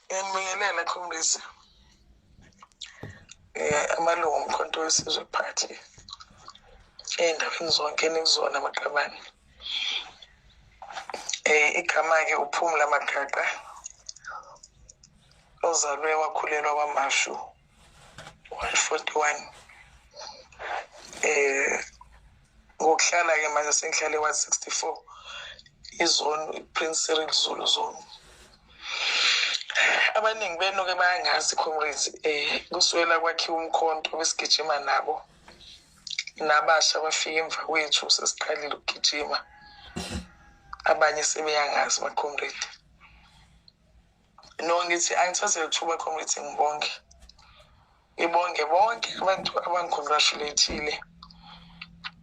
Ngiyanibingelela, comrades, amalungu oMkhonto weSizwe Party ey'ndaweni zonke enikuzona, maqabane. Igama-ke uPhumla Magaqa, ozalwe wakhulelwa KwaMashu, 141. Ngokuhlala-ke manje sengihlale e-164, izone i-Prince Cyril Zulu Zone. Abaningi benu-ke bayangazi, comrades, kusukela kwakhiwa uMkhonto besigijima nabo, nabasha bafika emva kwethu sesiqalile ukugijima, abanye sebeyangazi, ma-comrade. No, ngithi angithathe lethuba, comrades, ngibonge, ngibonge bonke abantu abangi-congratulate-ile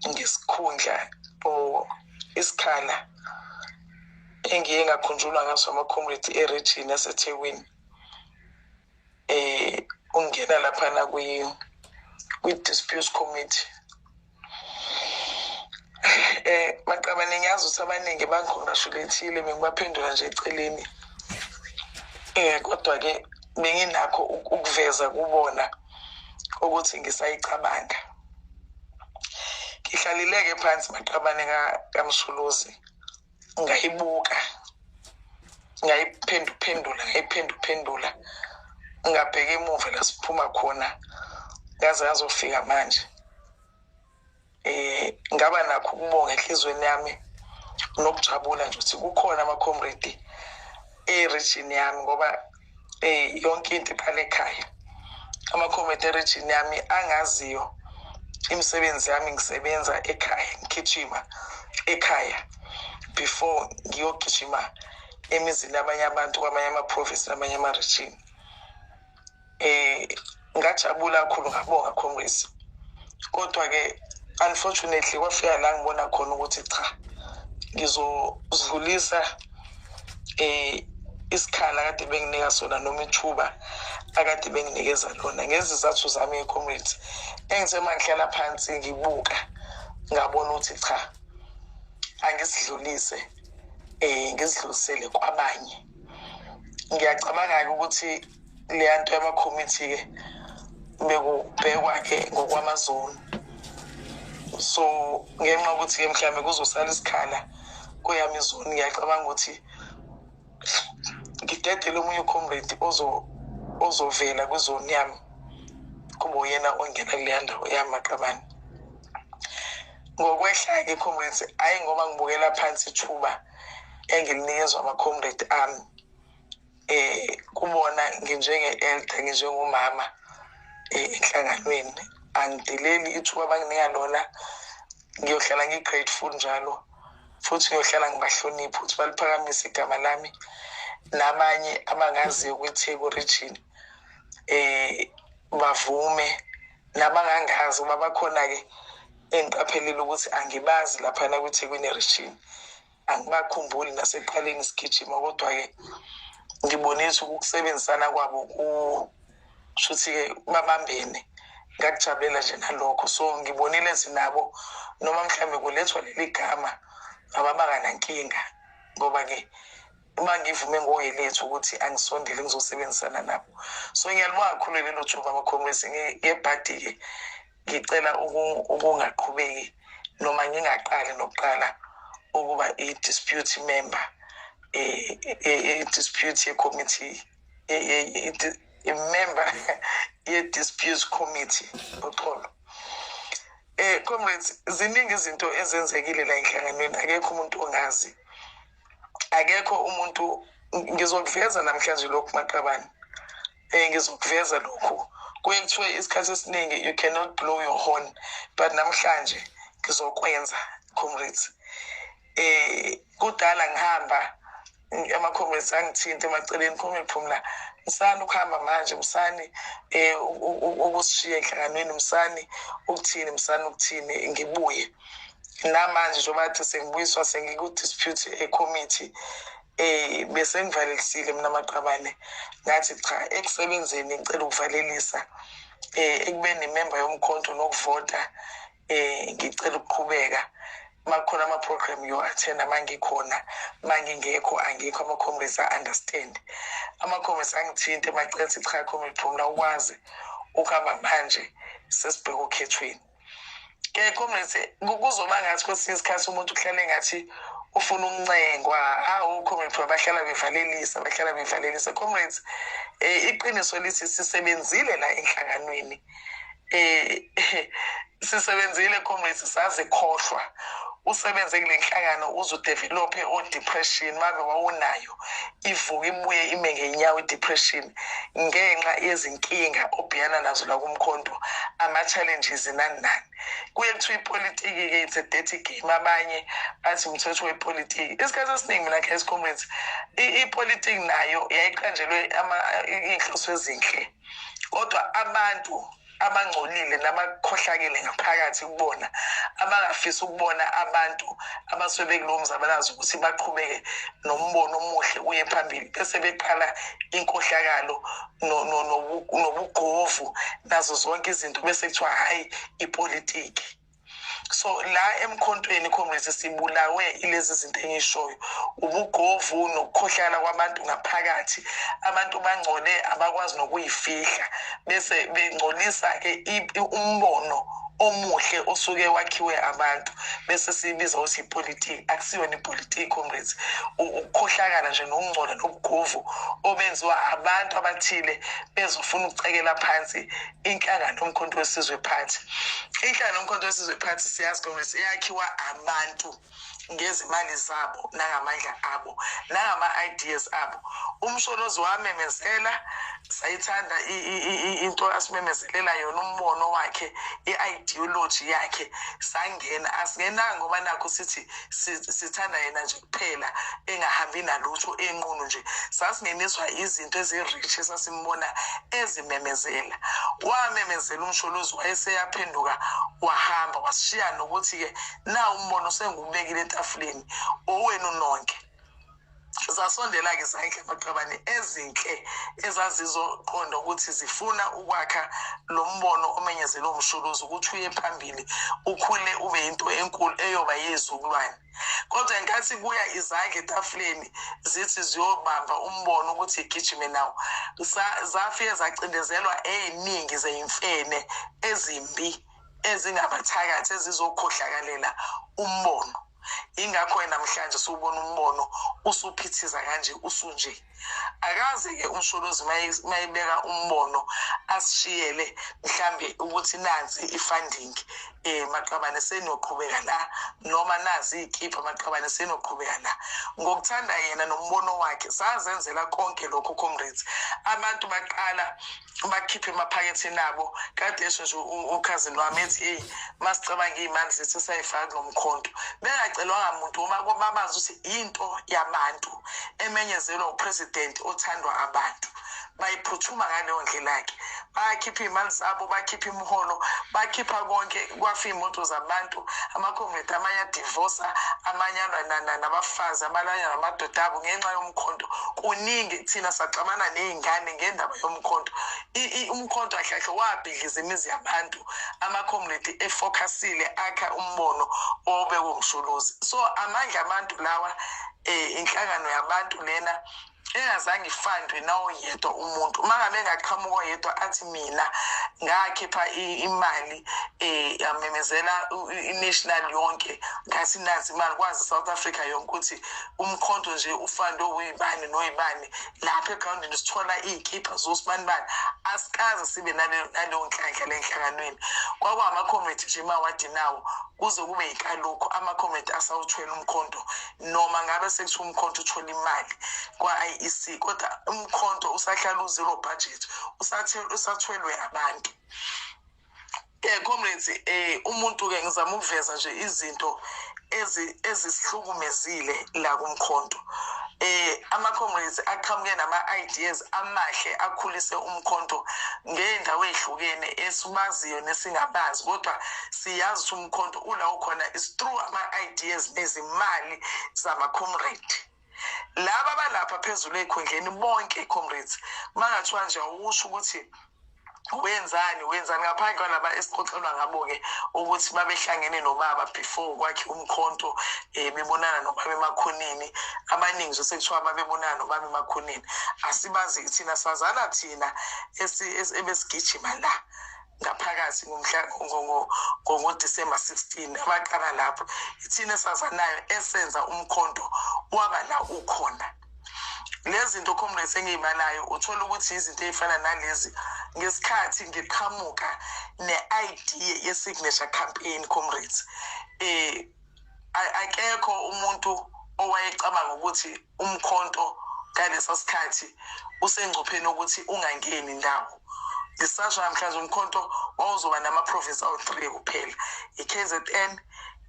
ngesikhundla or isikhala engiye ngakhunjulwa ngaso ama-comrade e-region yaseThekwini, ungena laphana kwi-disputes committee. Maqabane, ngiyazi ukuthi abaningi bangi-congratulate-ile, bengibaphendula nje eceleni, kodwa ke benginakho ukuveza kubona ukuthi ngisayicabanga. Ngihlalileke phansi, maqabane kaMsholozi, ngayibuka, ngayiphenduphendula, ngayiphenduphendula, ngabheka emuva la siphuma khona ngaze ngazofika manje. Ngaba nakho ukubonga enhliziyweni yami nokujabula nje ukuthi kukhona ama-comrade e-region yami, ngoba yonke into iqala ekhaya. Ama-comrade e-region yami angaziyo imisebenzi yami, ngisebenza ekhaya, ngigijima ekhaya before ngiyogijima emizini abanye abantu kwamanye ama-province namanye ama-region. Ngajabula kakhulu, ngabonga, comrades. Kodwa ke unfortunately kwafika la ngibona khona ukuthi cha, ngizodlulisa isikhala kade benginika sona noma ithuba akade benginikeza lona ngezizathu zami, comrades, engithe mangihlala phansi ngibuka, ngabona ukuthi cha, angisidlulise, ngizidlulisele kwabanye. Ngiyacabanga-ke ukuthi leya nto yamakhomithi-ke bekubhekwa-ke ngokwamazoni, so ngenxa yokuthi-ke mhlawumbe kuzosala isikhala kweyami izoni, ngiyacabanga ukuthi ngidedele omunye u-comrade ozovela kwizoni yami, kube uyena ongena kuleya ndawo yami, maqabane. Ngokwehla-ke, comrades, hhayi ngoba ngibukela phansi ithuba engilinikezwa ama-comrade ami. Kubona nginjenge-elder, nginjengomama enhlanganweni, angideleli ithuba abanginika lona. Ngiyohlala ngi-grateful njalo futhi ngiyohlala ngibahlonipha ukuthi baliphakamise igama lami nabanye abangaziyo kwiTheku region, bavume nabangangazi, ngoba bakhona-ke engiqaphelile ukuthi angibazi laphana kwiThekwini region, angibakhumbuli nasekuqaleni sigijima. Kodwa-ke ngibonisa ukusebenzisana kwabo, kushuthi-ke babambene, ngakujabulela nje nalokho. So ngibonile nabo noma mhlawumbe kulethwa leli gama ababanga nankinga, ngoba-ke uma ngivume ngoyelethu ukuthi angisondele ngizosebenzisana nabo. So ngiyalibonga kakhulu lelo thuba, ama-comrades. Ngebhadi-ke ngicela ukungaqhubeki noma ngingaqali nokuqala ukuba i-dispute member, i-dispute ye-committee, i-member ye-dispute committee, uxolo. Comrades, ziningi izinto ezenzekile la enhlanganweni, akekho umuntu ongazi, akekho umuntu. Ngizokuveza namhlanje lokhu, maqabane, ngizokuveza lokhu. Kuye kuthiwe isikhathi esiningi you cannot blow your horn, but namhlanje ngizokwenza, comrades. Kudala ngihamba, ama-comrades angithinta emaceleni, "Comrade Phumla, msani ukuhamba manje, msani ukusishiya enhlanganweni, msani ukuthini, msani ukuthini." Ngibuye namanje njengoba kade sengibuyiswa, sengiku-dispute committee. Bese ngivalelisile mina, maqabane, ngathi cha, ekusebenzeni ngicela ukuvalelisa, ekubeni imember yoMkhonto nokuvota, ngicela ukuqhubeka. Makukhona ama-program yo-attenda, mangikhona, mangingekho angikho. Ama-comrades a-understand, ama-comrades angithinte macela ukuthi cha, comrade Phumla, ukwazi ukuhamba manje, sesibheke okhethweni. Ke comrades, kuzoba ngathi kwesinye isikhathi umuntu kuhlale ngathi ufuna ukuncengwa. Hawu, comrade, bahlala bevalelisa, bahlala bevalelisa. Comrades, iqiniso lithi sisebenzile la enhlanganweni, sisebenzile comrades, sazikhohlwa. Usebenze kule nhlangano uze udevelophe o-depression, mabe wawunayo ivuke ibuye ime ngenyawo i-depression ngenxa yezinkinga obhekana nazo la kuMkhonto, ama-challenges nani nani. Kuye kuthiwa ipolitiki-ke it's a dirty game, abanye bathi umthetho wepolitiki. Isikhathi esiningi mina guys, comrades, ipolitiki nayo yayiqanjelwe iy'nhloso ezinhle, kodwa abantu abangcolile nabakhohlakele ngaphakathi kubona, abangafisi ukubona abantu abasuke bekulowo mzabalazo ukuthi baqhubeke nombono omuhle uye phambili, bese beqala inkohlakalo nobugovu nazo zonke izinto, bese kuthiwa hhayi, ipolitiki. So la emkhontweni comrades, sibulawe ilezi zinto engiyishoyo, ubugovu nokukhohlakala kwabantu ngaphakathi. Abantu bangcole, abakwazi nokuyifihla, bese bengcolisa-ke umbono omuhle osuke wakhiwe abantu, bese siyibiza ukuthi ipolitiki. Akusiyona ipolitiki comrades, ukukhohlakala nje nokungcola nobugovu obenziwa abantu abathile bezofuna ukucekela phansi inhlangano yoMkhonto weSizwe Party. Inhlangano yoMkhonto weSizwe Party, siyazi comrades, iyakhiwa abantu ngezimali zabo nangamandla abo nangama-ideas abo. UMsholozi wamemezela, sayithanda into asimemezelela yona, umbono wakhe, i-ideology yakhe, sangena. Asingenanga ngoba nakho sithi sithanda yena nje kuphela, engahambi nalutho, enqunu nje. Sasingeniswa izinto ezi-rich esasimbona ezimemezela. Wamemezela uMsholozi, wayeseyaphenduka wahamba, wasishiya nokuthi-ke na umbono sengiwubekile etafuleni, owenu nonke. Zasondela-ke izandla amaqabane ezinhle ezazizoqonda ukuthi zifuna ukwakha lo mbono omenyezelwe uMsholozi ukuthi uye phambili, ukhule, ube yinto enkulu eyoba yezizukulwane. Kodwa ngenkathi kuya izandla etafuleni zithi ziyobamba umbono ukuthi igijime nawo, zafike zacindezelwa ey'ningi zey'mfene ezimbi ezingabathakathi ezizokhohlakalela umbono. Ingakho namhlanje siwubona umbono usuphithiza kanje, usunje. Akaze-ke uMsholozi mayebeka umbono asishiyele mhlambe ukuthi nansi i-funding, maqabane, seniyoqhubeka la, noma nazi iy'kipha, maqabane, seniyoqhubeka la. Ngokuthanda yena nombono wakhe sazenzela konke lokho comrades. Abantu baqala bakhiphe emaphaketheni abo. Kade esho nje ukhazini wami ethi, heyi, masicabanga iy'mali zethu esayifaka kulo mkhonto, bengacelwanga muntu, uma babazi ukuthi into yabantu emenyezelwa upresident othandwa abantu, bayiphuthuma ngaleyo ndlela-ke. Bayakhipha iy'mali zabo, bakhipha imiholo, bakhipha konke, kwafa iy'moto zabantu, amakhomredi amanye adivosa, amanye alwa nabafazi, abalanya namadoda abo ngenxa yomkhonto. Kuningi, thina saxabana ney'ngane ngendaba yomkhonto. Umkhonto kahle kahle wabhidliza imizi yabantu, amakhomredi efocusile akha umbono obekwe uMsholozi. So amandla abantu lawa, inhlangano yabantu lena engazange ifandwe nawuyedwa umuntu. Uma ngabe engaqhamuka oyedwa athi mina ngakhipha imali, yamemezela i-national yonke, ngathi nazi imali, kwazi South Africa yonke ukuthi umkhonto nje ufandwe uyibani noyibani, lapha egrawundini sithola iy'kipha zosibanibani. Asikaze sibe naleyo nhlanhla le nhlanganweni. Kwakwamakhomedi nje emawadini awo kuze kube yikalokhu amakhomedi asawuthwele umkhonto, noma ngabe sekuthiwa umkhonto uthola imali kwa-IEC, kodwa umkhonto usahlala u-zero budget, usathwelwe abantu. Comrades, umuntu ke ngizama ukuveza nje izinto ezisihlukumezile la kumkhonto. Ama comrades aqhamuke nama ideas amahle akhulise umkhonto ngeendawo ezihlukene esibaziyo nesingabazi, kodwa siyazi ukuthi umkhonto ula ukhona is through ama ideas nezimali zama comrade laba balapha phezulu ey'khundleni bonke. Comrades, mangathiwa nje awusho ukuthi Wenzani, wenzani ngaphandle kwalaba esixoxelwa ngabo-ke ukuthi babehlangene nobaba before kwakhe umkhonto, bebonana nobaba emakhoneni. Abaningi nje sekuthiwa babebonana nobaba emakhoneni, asibazi thina, sazana thina ebesigijima la ngaphakathi ngomhla ngoDisemba 16, abaqala lapho ithina esazanayo esenza umkhonto waba la ukhona. Lezi zinto, comrades, engiyibalayo, uthola ukuthi izinto ey'fana nalezi. Ngesikhathi ngiqhamuka ne-idea ye-signature campaign, comrades, akekho umuntu owayecabanga ukuthi umkhonto ngalesa sikhathi usengcupheni ukuthi ungangeni ndawo. Ngisasho namhlanje, umkhonto wawuzoba nama-province awu-3 kuphela, i-KZN,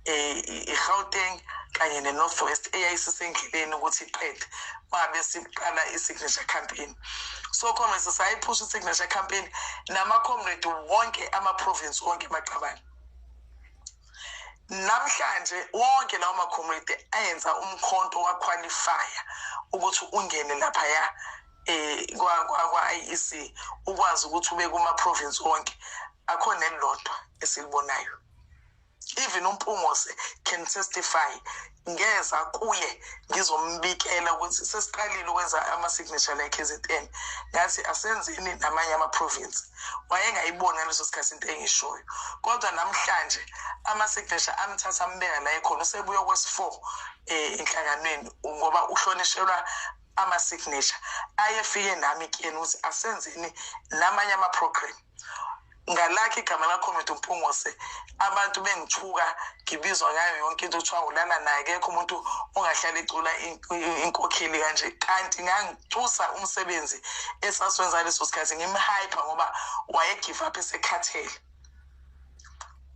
i-Gauteng kanye ne-North West, eyayisisendleleni ukuthi iqede mabe siqala i-signature campaign. So comrades, sayiphusha i-signature campaign nama-comrade wonke, ama-province wonke emaqabane. Namhlanje wonke lawo ma-comrade ayenza umkhonto waqualifya ukuthi ungene laphaya kwa IEC, ukwazi ukuthi ube kuma province wonke, akho nelilodwa esilibonayo. Even uMpungose can testify, ngeza kuye ngizombikela ukuthi sesiqalile ukwenza ama-signature la e-KZN, ngathi asenzeni namanye ama-province. Wayengayiboni ngaleso sikhathi into engishoyo, kodwa namhlanje ama-signature amthatha ambeka la ekhona. Usebuye kwesi-4 enhlanganweni ngoba uhlonishelwa ama-signature ayefike nami kuyena ukuthi asenzeni namanye ama-program. Ngalakho igama laComrade uMpungose, abantu bengithuka, ngibizwa ngayo yonke into, kuthiwa ulala naye, akekho umuntu ongahlala ecula inkokheli kanje, kanti ngangitusa umsebenzi esasiwenza leso sikhathi, ngimhype ngoba wayegive up esekhathele.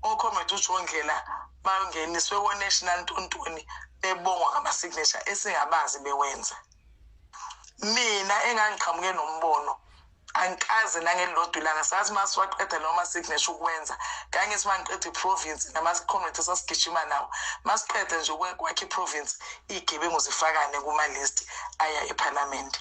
OComrade uJongela bangeniswe ko-national ntontoni, bebongwa ngama-signature esingabazi bewenza. Mina engangiqhamuke nombono, angikaze nangelilodwa ilanga sathi uma siwaqeda lawo ma-signature ukwenza, ngangithi uma ngiqeda i-province nama-comrade esasigijima nawo, masiqeda nje kwakha i-province, iy'gebengu zifakane kuma-list aya ephalamende.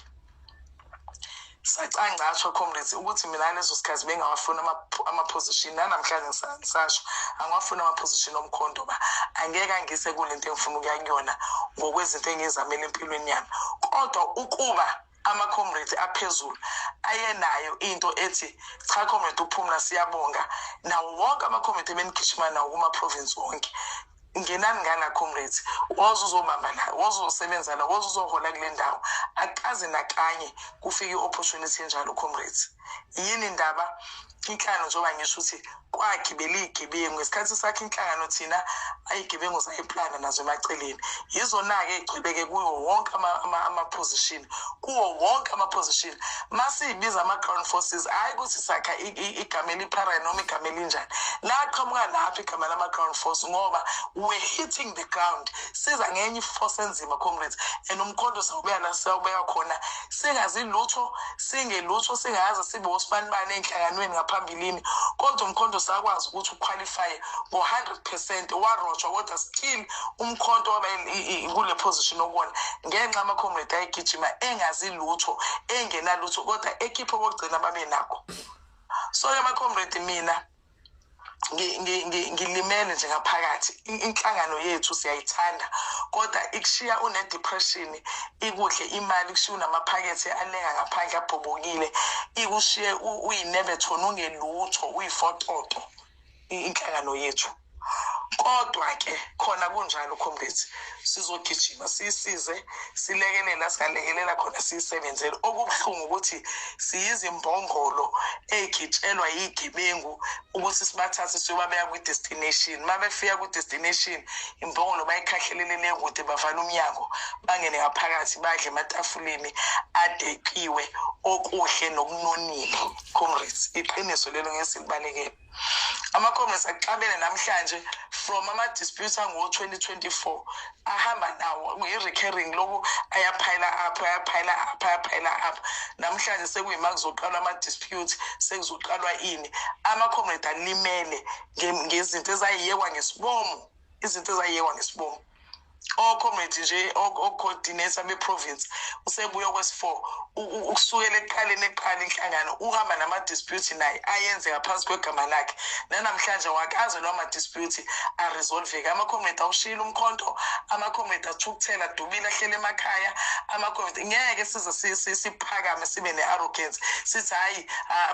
Sacangcathwa, comrades, ukuthi mina ngaleso sikhathi bengawafuni ama-position. Nanamhlanje ngisasho, angiwafuni ama-position omkhonto ba angeke angise kule nto engifuna ukuya kuyona ngokwezinto engiyizamele empilweni yami. Kodwa ukuba ama-comrades aphezulu ayenayo into ethi, "Cha, comrade uPhumla, siyabonga nawo wonke ama-comrade ebenigijima nawo kuma-province wonke, ngenani ngala, comrades, woze uzobamba la, woze uzosebenza la, woze uzohola kule ndawo." Akaze nakanye kufike i-opportunity enjalo, comrades. Yini indaba inhlangano, njengoba ngisho ukuthi kwagibela iy'gebengu ngesikhathi sakhe inhlangano thina, ay'gebengu zayiplana nazo emaceleni, yizona-ke ey'gcwebeke kuwo wonke ama-position, kuwo wonke ama-position. Masiyibiza ama-ground forces, hhayi ukuthi sakha igama eliphara noma igama elinjani, laqhamuka lapho igama lama-ground force, ngoba we're hitting the ground, siza ngenye iforce enzima, comrades, and umkhonto sawubeka la siyawubeka khona, singazi lutho, singelutho, singaze sibe osibanibani ey'nhlanganweni ngaphambilini, kodwa umkhonto sakwazi ukuthi uqualifye ngo-100%. Warotshwa, kodwa still umkhonto waba kule position okuwona ngenxa ama-comrade ayegijima engazi lutho, engenalutho, kodwa ekhiphe okokugcina babe nakho. So-ke ama-comrade, mina ngilimele nje ngaphakathi. Inhlangano yethu siyayithanda, kodwa ikushiya une-depression, ikudle imali, ikushiya unamaphakethe alenga ngaphandle abhobokile, ikushiye uyinebethoni, ungelutho, uyifototo inhlangano yethu. Kodwa-ke khona kunjalo, comrades, sizogijima siyisize, silekelela singalekelela khona, siyisebenzele. Okubuhlungu ukuthi siyizimbongolo ey'gitshelwa yiy'gebengu ukuthi sibathathe siyobabeka kwi-destination. Uma befika kwi-destination, imbongolo bayikhahlelele kude, bavala umnyango, bangene ngaphakathi, badle ematafuleni adekiwe okuhle nokunonile. Comrades, iqiniso lelo, ngeke silibalekele. Ama-comrades axabene namhlanje from ama-disputes ango-2024 ahamba nawo, i-recurring loku, ayaphayela up, ayaphayela up, ayaphayela up. Namhlanje sekuyima kuzoqalwa ama-dispute, sekuzoqalwa ini. Ama-comrade alimele ngezinto ezayiyekwa ngesibomu, izinto ezayiyekwa ngesibomu. O-comrade nje, o-coordinator be-province usebuye okwesi-4 ukusukela ekuqaleni, ekuqala inhlangano, uhamba nama-dispute naye ayenze ngaphansi kwegama lakhe. Nanamhlanje wakaze lawo ma-dispute aresolveke. Ama-comrade awushiyile umkhonto, ama-comrade athukuthela, adubile, ahlele emakhaya. Ama-comrade ngeke size siphakame sibe ne-arrogance, sithi hhayi,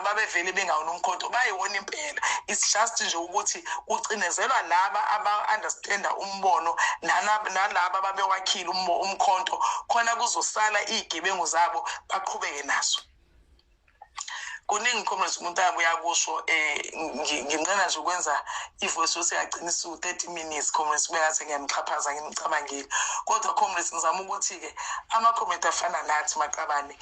babevele bengawona umkhonto. Bayiwona impela. It's just nje ukuthi kucinezelwa laba aba-understanda umbono nalaba ababewakhile umkhonto, khona kuzosala iy'gebengu zabo baqhubeke naso. Kuningi, comrades, umuntu abuye akusho. Nginqena nje ukwenza i-voice yokuthi yagcina isu-30 minutes, comrades, kube ngathi ngiyamxhaphaza, ngimcabangile. Kodwa comrades, ngizama ukuthi-ke ama-comrade afana nathi, maqabane,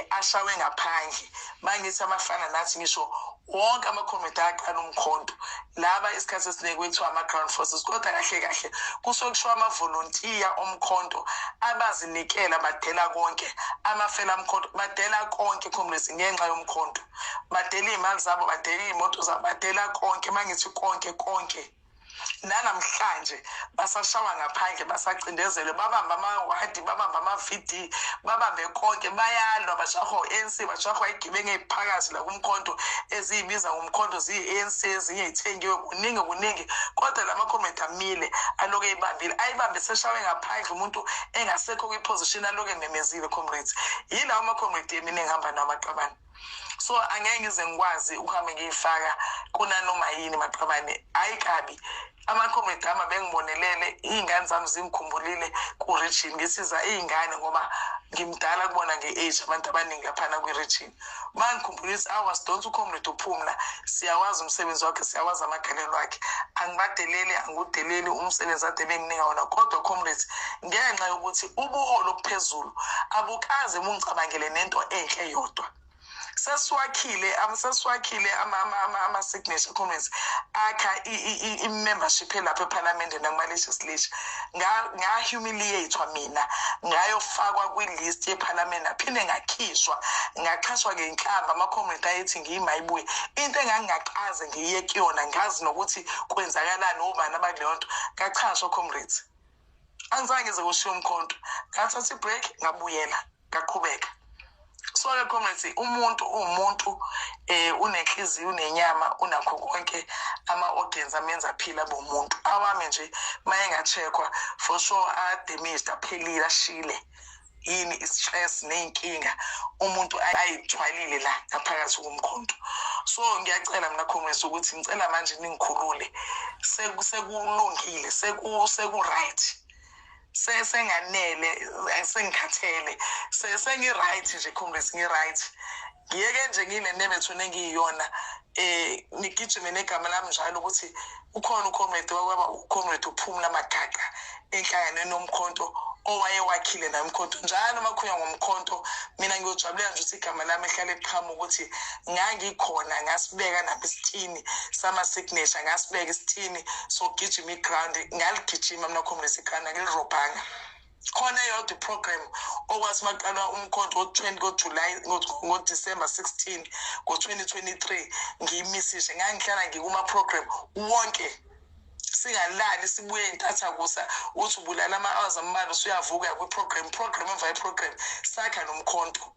ashawe ngaphandle. Mangithi amafana nathi, ngisho wonke ama-comrade aqala umkhonto. Laba isikhathi esiningi kuthiwa ama-ground forces, kodwa kahle kahle kusuke kushiwo amavolontiya omkhonto abazinikela, badela konke, amafela mkhonto, badela konke, comrades, ngenxa yomkhonto. Badela iy'mali zabo, badela iy'moto zabo, badela konke. Mangithi konke, konke. Nanamhlanje basashawa ngaphandle, basacindezelwe, babamba amawadi, babamba ama-VD, babambe konke, bayalwa, bashahwa u-ANC, bashahwa igibengu ey'phakathi la kumkhonto eziyibiza ngomkhonto, ziyi-ANC, ezinye y'thengiwe, kuningi kuningi. Kodwa la ma-comrade amile, aloku eyibambile, ayibambe seshawe ngaphandle, umuntu engasekho kwi-position, aloku ememezile, comrades. Yilawo ma-comrade emina engihamba nawo, maqabane. So angeke ngize ngikwazi ukuhambe ngiyifaka kunanoma yini, maqabane. Hayi kabi, ama-comrade ami bengibonelele, iy'ngane zami zingikhumbulile ku-region. Ngisiza iy'ngane ngoba ngimdala kubona nge-age, abantu abaningi laphana kwi-region bangikhumbula ukuthi awa, sidonsa ucomrade uPhumla, siyawazi umsebenzi wakhe, siyawazi amagalelo akhe. Angibadeleli, angiwudeleli umsebenzi ade benginika wona. Kodwa comrades, ngenxa yokuthi ubuholo obuphezulu abukaze bungicabangele nento enhle yodwa, sesiwakhile ama-signature, comrades, akha i-membership elapha ephalamende nakuma-legislature. Nga-humiliate-wa mina, ngayofakwa kwi-list yephalamende, ngaphinde ngakhishwa, ngaxhashwa ngenhlamba. Ama-comrade ayethi ngiyimayibuye, into engangingakaze ngiye kuyona, ngazi nokuthi kwenzakalani, obani abakuleyo nto. Ngachashwa, comrades, angizange ngize kushiya umkhonto. Ngathatha i-break, ngabuyela, ngaqhubeka. So-ke comrades, umuntu uwumuntu, unenhliziyo, unenyama, unakho konke ama-organs amenza aphila abe umuntu. Awami nje mayenga-check-wa, for sure a-damaged, aphelile, ashile. Yini? I-stress ney'nkinga umuntu ayithwalile la ngaphakathi komkhonto. So ngiyacela mina, comrades, ukuthi ngicela manje ningikhulule. Sekulungile, seku-right, senganele, sengikhathele, sengi-right nje, comrades, ngi-right. Ngiyeke nje ngile nebethune engiyiyona, nigijime negama lami njalo ukuthi ukhona ucomrade wakwaba ucomrade uPhumla Magaqa enhlanganweni yomkhonto owayewakhile naye umkhonto. Njalo uma kukhulunywa ngomkhonto, mina ngiyojabulela nje ukuthi igama lami ehlale liqhamuka, ukuthi ngangikhona, ngasibeka napha isitini sama-signature, ngasibeka isitini sokugijima i-ground, ngaligijima mina, comrades, i-ground, angilirobhanga. Khona eyodwa i-program okwathi maqalwa umkhonto ngo-20 ngoJuly, ngoDisemba 16 ngo-2023, ngiyimisishe. Ngangihlala ngikuma-program wonke, singalali, sibuye intathakusa, uthi ubulala ama-hours ambalwa, usuyavuka kwi-program, program emva ye-program, sakha nomkhonto.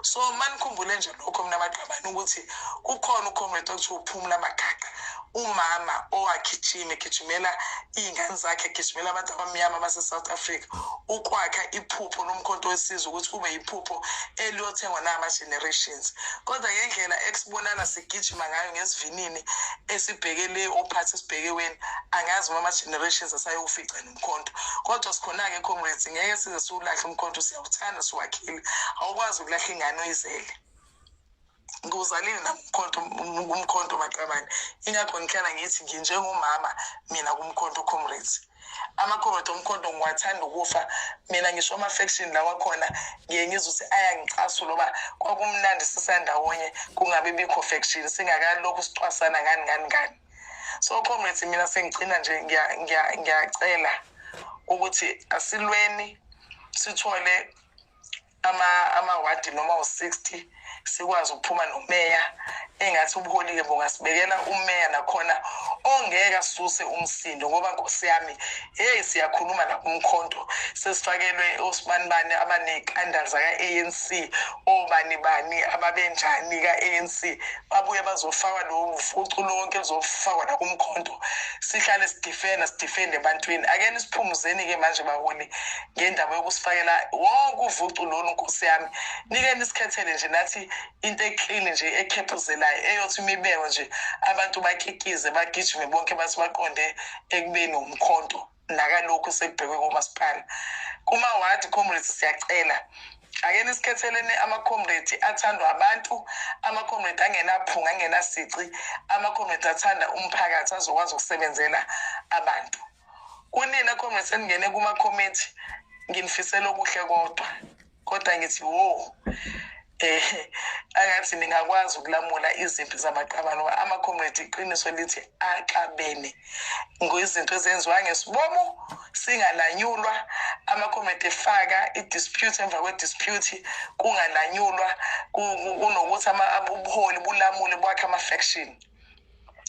So manikhumbule nje lokho mina, maqabane, ukuthi kukhona ucomrade okuthiwa uPhumla Magaqa, umama owagijima, egijimela iy'ngane zakhe, egijimela abantu abamnyama base-South Africa, ukwakha iphupho lomkhonto wesizwe ukuthi kube yiphupho eliyothengwa nama-generations. Kodwa ngendlela ekusibonana sigijima ngayo ngesivinini esibheke le ophathi esibheke weni, angazi uma ama-generations asayofica nomkhonto. Kodwa sikhona-ke, comrades, ngeke size siwulahle umkhonto. Siyawuthanda, siwakhile. Awukwazi ukulahla ingane oyizele. Ngiwuzalile nami umkhonto, umkhonto, maqabane. Ingakho ngihlala ngithi nginjengomama mina kumkhonto, comrades. Ama-comrade omkhonto ngiwathanda ukufa mina. Ngisho ama-faction lawa khona, ngiye ngizwe ukuthi ayangicasula, oba kwakumnandi sisandawonye, kungabe bikho faction, singakalokhu sicwasana ngani ngani ngani. So comrades, mina sengigcina nje, ngiyacela ukuthi asilweni sithole amawadi noma u-60. Sikwazi ukuphuma nomeya. Engathi ubuholi-ke bungasibekela umeya nakhona ongeke asuse umsindo, ngoba nkosi yami, hey, siyakhuluma la kumkhonto, sesifakelwe osibanibani abaney'kandal zaka-ANC, obani bani ababenjani ka-ANC, babuye bazofakwa lo fucu lonke luzofakwa nakumkhonto. Sihlale sidifenda, sidifende ebantwini. Ake nisiphumuzeni-ke manje baholi ngendaba yokusifakela wonke uvucu lolu. Nkosi yami, nike nisikhethele nje nathi into e-clean nje, ekhephuzelayo, eyothi imibeko nje abantu bakikize, bagijime bonke, bathi baqonde ekubeni umkhonto. Nakalokhu sekubhekwe komasipala, kuma-ward comrades, siyacela ake nisikhetheleni ama-comrade athandwa abantu, ama-comrade angenaphunga, angenasici, ama-comrade athanda umphakathi, azokwazi ukusebenzela abantu. Kunina comrades eningene kuma-committee, nginifisela okuhle, kodwa ngithi wo, angathi ningakwazi ukulamula izimpi zamaqabane, ngoba ama-comrade, iqiniso lithi axabene ngezinto ezenziwa ngesibomu singalanyulwa. Ama-comrade efaka i-dispute emva kwe-dispute kungalanyulwa, kunokuthi ubuholi bulamule, bwakhe ama-faction.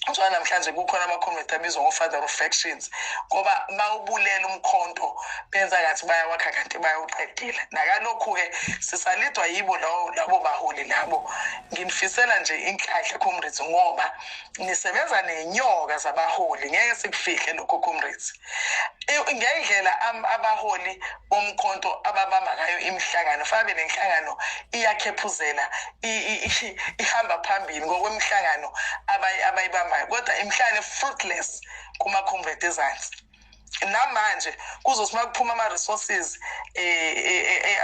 Njengoba namhlanje kukhona ama-comrade abizwa ngo-father of factions, ngoba bawubulela umkhonto, benza ngathi bayawakha kanti bayawuqedela. Nakalokhu-ke sisalidwa yibo labo baholi labo. Nginifisela nje inhlanhla comrades, ngoba nisebenza nenyoka zabaholi. Ngeke sikufihle lokho comrades, ngendlela abaholi bomkhonto ababamba ngayo imihlangano. Fanele nenhlangano iyakhephuzela, ihamba phambili ngokwemihlangano abayibambayo, kodwa imihlangano fruitless kuma-comrade ezansi. Namanje kuzothi uma kuphuma ama-resources,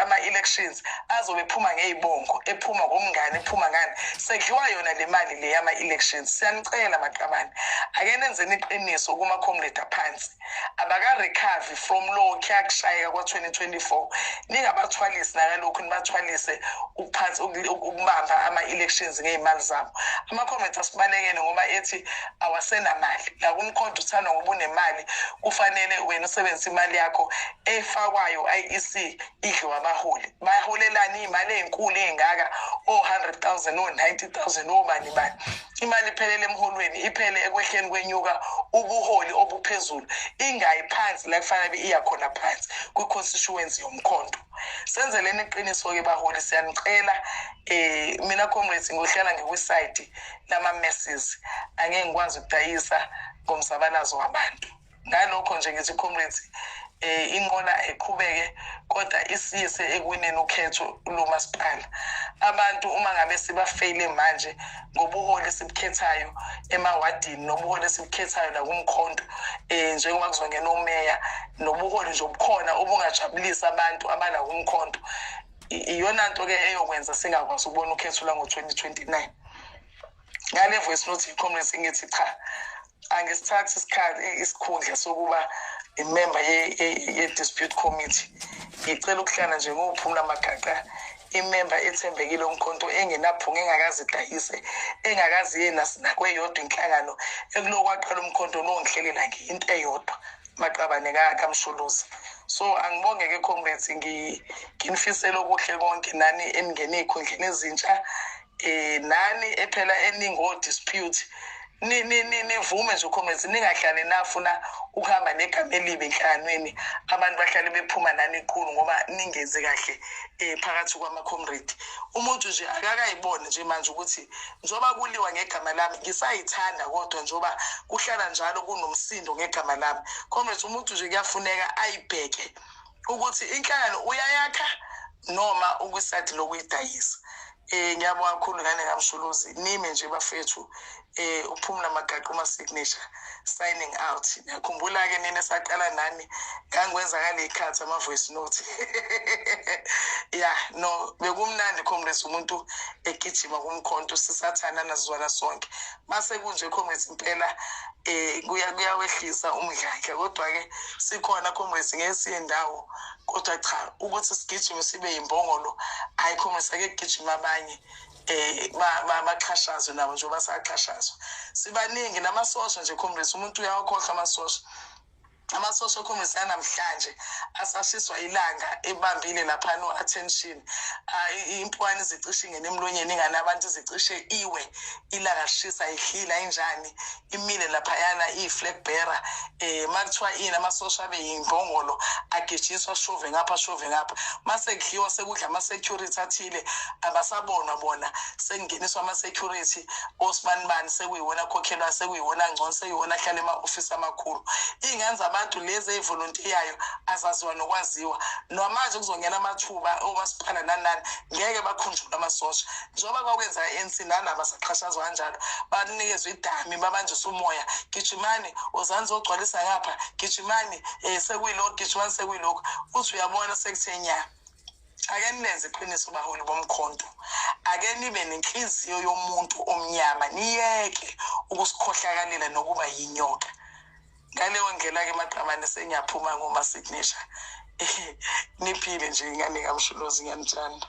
ama-elections azobe ephuma ngey'bongo, ephuma ngomngane, ephuma ngani, sekudliwa yona le mali le yama-elections. Siyanicela maqabane, ake nenzeni iqiniso kuma-comrade aphansi abaka-recover from lokhuya kushayeka kwa-2024. Ningabathwalisi nakalokhu, nibathwalise ukuphansi ukubamba ama-elections ngey'mali zabo. Ama-comrade asibalekele ngoba ethi awasenamali. La kumkhonto uthandwa ngoba unemali. Kufanele wena usebenzise imali yakho efakwayo IEC, idliwa abaholi. Baholelani iy'mali ey'nkulu ey'ngaka, o-100,000, o-90,000, obani bani? Imali iphelele emholweni, iphele ekwehleni kwenyuka ubuholi obuphezulu, ingayi phansi la kufanele iya khona phansi kwi-constituency yomkhonto. Senzeleni iqiniso-ke baholi, siyanicela. Mina comrades, ngiyohlala ngikwi-side lama-masses, angeke ngikwazi ukudayisa ngomzabalazo wabantu. Ngalokho nje ngithi comrades, inqola eqhubeke, kodwa isiyise ekuwineni ukhetho lomasipala. Abantu uma ngabe sibafeyile manje ngobuholi esibukhethayo emawadini nobuholi esibukhethayo la kumkhonto, njengoba kuzongena umeya, nobuholi nje obukhona obungajabulisa abantu abala kumkhonto, iyona nto ke eyokwenza singakwazi ukubona ukhetho lwango-2029. Ngale voice note comrades, ngithi cha, angisithathi isikhathi isikhundla sokuba imember ye-dispute committee. Ngicela ukuhlala nje ngophumla magaqa, imember ethembekile umkhonto, engenaphunga, engakaze idayise, engakaze iye nakweyodwa inhlangano. Ekulokhu kwaqala umkhonto lo, ngihlelela ngiyinto eyodwa, maqabane kaMsholozi. So angibonge-ke comrades, nginifisele okuhle konke nani eningene ey'khundleni ezintsha, nani ephela eningo-dispute. Nivume nje comrades, ningahlali nafuna ukuhamba negama elibi enhlanganweni, abantu bahlale bephuma nani iqulu ngoba ningenzi kahle phakathi kwama-comrade. Umuntu nje akakayibone nje manje ukuthi njengoba kuliwa ngegama lami, ngisayithanda, kodwa njengoba kuhlala njalo kunomsindo ngegama lami comrades, umuntu nje kuyafuneka ayibheke ukuthi inhlangano uyayakha noma ukwi-side lokuyidayisa. Ngiyabonga kakhulu ngane kaMsholozi. Nime nje bafethu. Uphumla Magaqa, uma signature, signing out. Ngiyakhumbula ke nina saqala nani, ngangikwenza ngale khathi ama voice note. Yeah, no, bekumnandi comrades, umuntu egijima kumkhonto, sisathana nazizwana sonke. Mase kunje comrades, impela kuya kuyawehlisa umdlandla, kodwa ke sikhona comrades, ngeke siye ndawo. Kodwa cha, ukuthi sigijime sibe yimbongolo, hayi comrades, ake kugijima abanye, baxhashazwe nabo njengoba saxhashazwa sibaningi. Namasosha nje comrades, umuntu uyawakhohlwa amasosha. Ama-social comrades anamhlanje asashiswa ilanga ebambile lapha no-attention. Impwane zicishe ingene emlonyeni, ingane abantu zicishe iwe, ilanga shisa ihlila injani, imile laphayana iyi-flag bearer. Makuthiwa ini, amasosha abe yimbongolo, agijiswa shove ngapha shove ngapha, mase kudliwa sekudla ama-security athile, abasabonwa bona, sekungeniswa ama-security osibanibani, sekuyiwona akhokhelwa, sekuyiwona ngcono, sekuyiwona ahlala ema-ofisi amakhulu. Iy'ngane zabantu lezi eyivolontiyayo azaziwa nokwaziwa. Namanje kuzongena amathuba omasipala nani nani, ngeke bakhunjulwe amasosha njengoba kwakwenza i-ANC, nalaba saxhashazwa kanjalo, banikezwe idami, babanjiswe umoya, gijimani uzani zogcwalisa ngapha, gijimani sekuyilokhu, gijimani sekuyilokhu. Uthi uyabona sekuthe nya. Ake nilenze iqiniso baholi bomkhonto, ake nibe nenhliziyo yomuntu omnyama, niyeke ukusikhohlakalela nokuba yinyoka. Ngaleyo ndlela-ke maqabane, sengiyaphuma ngoma-signature. Niphile nje ingane kaMsholozi, ngiyanithanda.